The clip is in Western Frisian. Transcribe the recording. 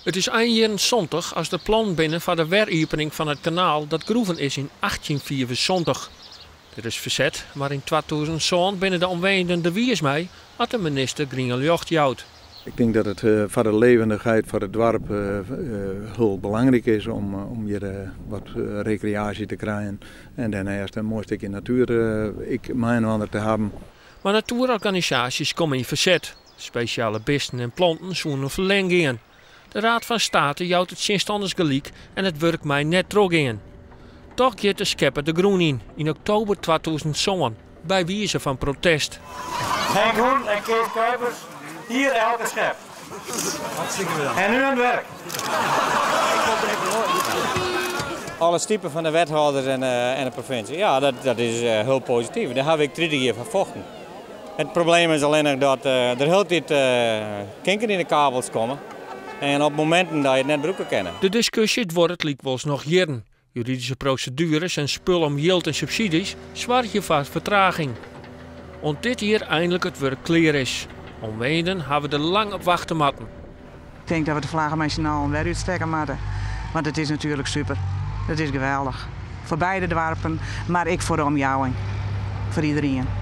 It is ein jierren 70 as der plannen binne foar de weriepening fan it kanaal dat groeven is yn 1875. Der is ferset, mar yn 2007 binne de omwenjenden der wiis mei at de minister grien ljocht jout. Ik tink dat it foar de levendichheid foar it doarp hiel belangryk is om hjir wat rekreaasje te krijen en dêrneist in moai stikje natuer ek mei-inoar te hawwen. Mar natoerorganisaasjes komme yn ferset. Spesjale bisten en planten soene ferlern gean. De Raad van State jout de tsjinstanners gelyk en it wurk mei net trochgean. Toch giet de skeppe de grûn yn, yn oktober 2007, by wize fan protest. Henk Hoen en Kees Kuipers, hier elke schep. En nu aan het werk. Alle stipe fan de wethâlders en de provinsje, ja, dat is hiel posityf. Dêr ha ik 30 jier foar fochten. It probleem is allinnich dat der hieltyd kinken yn de kabels komme en op mominten dat je it net brûke kinne. De diskusje duorret lykwols noch jierren. Juridyske prosedueres en spul om jild en subsydzjes soargje foar fertraging. Oant dit jier einlik it wurk klear is. Omwenjenden hawwe der lang op wachte moatten. Ik tink dat we de flagge mei syn allen wer útstekke moatte. Want it is natuerlik super. It is geweldich. Foar beide doarpen, mar ek foar de omjouwing. Foar iderien.